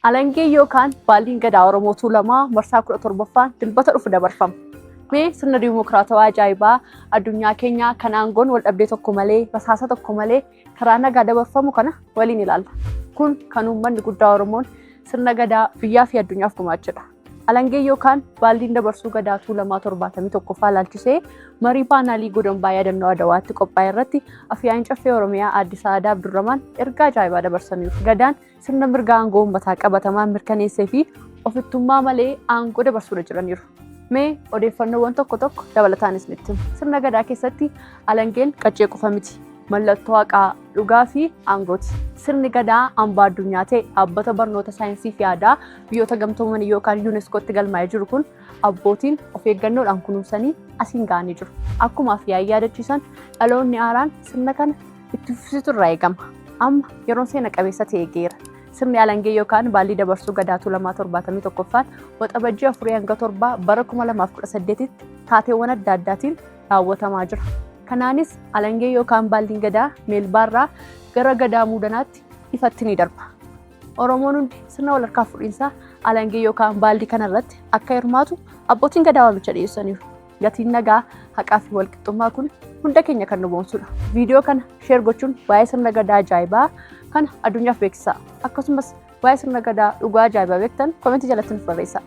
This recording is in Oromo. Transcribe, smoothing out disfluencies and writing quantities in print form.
Alangee yookaan baalliin gadaa Oromoo Tuulamaa marsaa 17ffaan Dilbata dhufu dabarfama. Mee sirna diimokiraatawaa ajaa'ibaa addunyaa keenyaa kan aangoon wal dhabdee tokko malee, rasaasa tokko malee karaa nagaa dabarfamu kana waliin ilaalla. Kun kan uummanni guddaa Oromoon sirna gadaa biyyaa fi addunyaaf gumaachedha. Alangee yookaan baalliin dabarsuu gadaa Tuulamaa 71ffaa ilaalchisee marii paanaalii Godambaa Yaadannoo Adawaatti qophaa'e irratti Afyaa'iin Caffee Oromiyaa Aadde Sa'aadaa Abdurramaan ergaa ajaa'ibaa dabarsaniiru. Gadaan sirna mirga aangoo uummataa qabatamaan mirkaneessee fi ofittummaa malee aangoo dabarsuudha jedhaniiru. Mee odeeffannoowwan tokko tokko dabalataan isinitti himu. Sirna gadaa keessatti alangeen qaccee qofa miti. Mallattoo haqaa, dhugaa fi aangooti. Sirni gadaa hambaa addunyaa ta'e dhaabbata barnoota saayinsii fi aadaa biyyoota gamtoomanii yookaan UNESCOtti galmaa'ee jiru kun abbootiin of eeggannoodhaan kunuunsanii asiin ga'anii jiru. Akkuma afyaa'ii yaadachiisan dhaloonni haaraan sirna kana itti fufsiisutu irraa eegama. Amma yeroon seena qabeessa ta'e ga'eera. Sirni alangee yookaan baallii dabarsuu Gadaa Tuulamaa 71ffaan Waxabajjii 4 hanga 7 bara 2018tti taateewwan adda addaatiin raawwatamaa jira. Kanaanis alangee yookaan baalliin gadaa Meelbaarraa gara Gadaa Muudanaatti ifatti ni darba. Oromoon hundi sirna walharkaa fuudhinsaa alangee yookaan baallii kanarratti akka hirmaatu abbootiin gadaa waamicha dhiyeessaniiru. Gatiin nagaa, haqaa fi walqixxummaa kun hunda keenya kan nu boonsudha. Viidiyoo kana share gochuun waa'ee sirna gadaa ajaa'ibaa kana addunyaaf beeksisaa. Akkasumas waa'ee sirna gadaa dhugaa ajaa'ibaa beektan koomentii jalatti nuuf barreessaa.